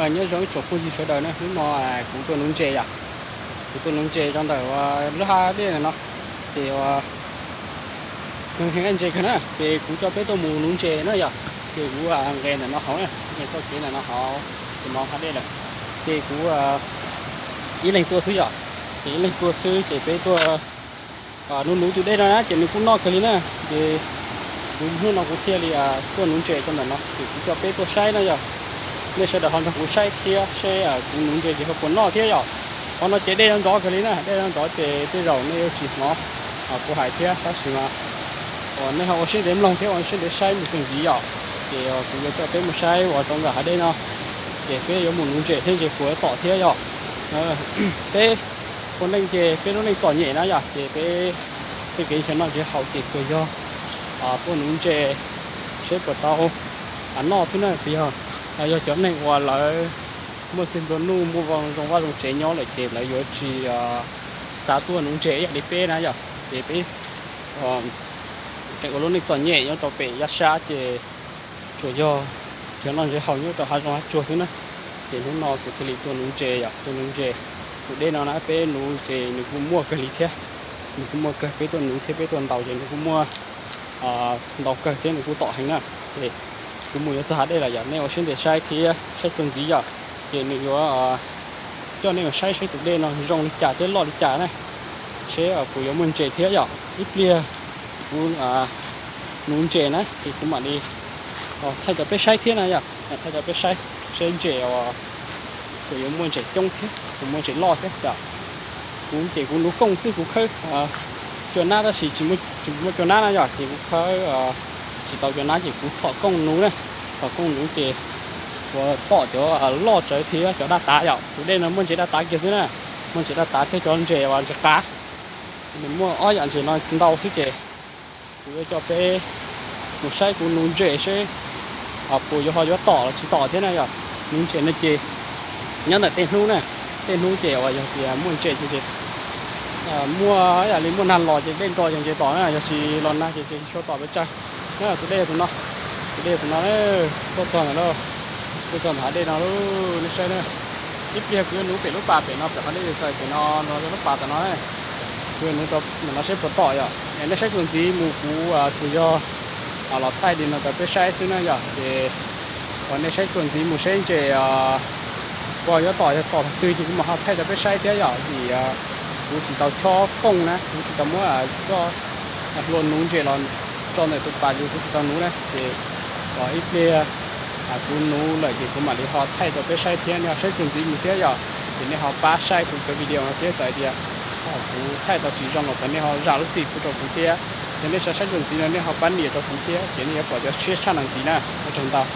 Nyob zoo ib tsoom phooj ywg sawv daws na, hnub no kuv tuaj nuv ntses yom. Kuv tuaj nuv ntses rau ntawm lub hav dej ntawm no, ces nws heev ntses kawg na, ces kuv coj peb tuaj mus nuv ntses na yom. Ces kuv nqes ntawm no hauv, nqes txoj kev ntawm no hauv, ces mus hav dej lawm. Ces kuv ib leeg tuaj xwb yom, ces ib leeg tuaj xwb ces peb tuaj nuv nuv tus dej no na, ces nws kuj noj kawg li na. Ces kuv hnub no kuv thiaj li tuaj nuv ntses rau ntawm no, ces kuv coj peb tuaj saib na yom. Nej sawv daws ho nrog kuv saib thiab seb kuv nuv ntses ces ho puas noj thiab yom. Qhov no ces dej nrov kawg li na, dej nrov ces tej zaum nej yuav tsis hnov kuv hais thiab, tab sis mas nej ho ua siab ntev mloog thiab ua siab ntev saib mus txuas ntxiv yom. Ces kuv yuav coj peb mus saib uas rau ntawm hav dej no, ces peb yuav mus nuv ntses thiab ntses puas yuav tom thiab yom. Peb ua neej ces peb lub neej txom nyem na yom, ces peb tej kev nrhiav noj nrhiav haus ces tsuas yog tuaj nuv ntses seb puas tau noj xwb na, tsuas yog, yog cov neeg uas lawv muaj txiag nplua nuj, muaj zoo vaj zoo tsev nyob lawm ces lawv yuav tsis xav tuaj nuv ntses ib yam li peb na yom. Ces peb tseem ua lub neej txom nyem nyob rau pem yaj sab ces tsuas yog nrhiav noj nrhiav haus nyob rau hav zoov hav tsuag xwb na. Ces hnub no kuv thiaj li tuaj nuv ntses yom, tuaj nuv ntses. Tus dej no na peb nuv ces nws kuj muaj kawg li thiab, nws kuj muaj kawg, peb tuaj nuv thiab peb tuaj ntaus ces nws kuj muaj ntau kawg thiab nws kuj tom heev na. Ces kuv mus yuav txog hav dej lawm yom, nej ua siab ntev saib thiab saib txuas ntxiv yom. Ces nws yuav coj nej mus saib seb tus dej no zoo li cas thiab loj li cas na, seb kuv yuav muaj ntses thiab yom. Ib pliag kuv nuv ntses na ces kuv mam li thaij rau peb saib thiab na yom, thaij rau peb saib seb ntses uas kuv yuav muaj ntses coob thiab kuv muaj ntses loj thiab yom. Kuv ces kuv nuv kooj xwb, kuv khawb cua nab tab sis tsis muaj cua nab na yom, ces kuv khawb tsis tau cua nab ces kuv txhom kooj nuv na, txhom kooj nuv ces kuv pom cov loj tsawv thiab cov daj tav yom. Tus dej no muaj ntses daj tav kiag xwb na, muaj ntses daj tav thiab cov ntses uas ntses qav. Nws muaj ob yam ntses no ntau xwb ces kuv yuav coj peb mus saib kuv nuv ntses seb puas yuav ho yuav tom los tsis tom thiab na yom. Nuv ntses no ces nyob ntawm tej hnub na, tej hnub ces uas yog tias muaj ntses ces muaj ib yam li muaj nag los ces dej nro ces ntses tom na, yog tsis los nag ces tsis tshua tom pes tsawg. Tus dej yog tus no, tus dej yog tus no, tuaj txog ntawm no, tuaj txog ntawm hav dej no lauj, nej saib na. Ib pliag kuv yuav nuv pem lub pas pem no, pem qhov dej txawm pem no los rau lub pas tom no, kuv yuav nuv rau ntawm no seb puas tom yom. Nej saib txuas ntxiv mus kuv tsuas yog los thaij li no rau peb saib xwb na yom. Ces uas nej saib txuas ntxiv mus seb ntses puas yuav tom, yog tom thaum twg ces kuv mam ho thaij rau peb saib thiab yom. Vim kuv tsis tau chob kooj na, kuv tsis tau muab txoj hlua nuv ntses los tso ntawm tus pas ces kuv tsis tau nuv na. Ces ib pliag kuv nuv lawm ces kuv mam li ho thaij rau peb saib thiab, nej ho saib txuas ntxiv mus thiab yom. Ces nej ho pab saib kuv cov video no thiab, txawm hais tias kuv thaij tau tsis zoo los thov nej ho zam lub txim pub rau kuv thiab. Yog nej xav saib txuas ntxiv no nej ho pab nias rau kuv thiab ces nej yuav pom cov siab tshaj no ntxiv na. Ua tsaug ntau.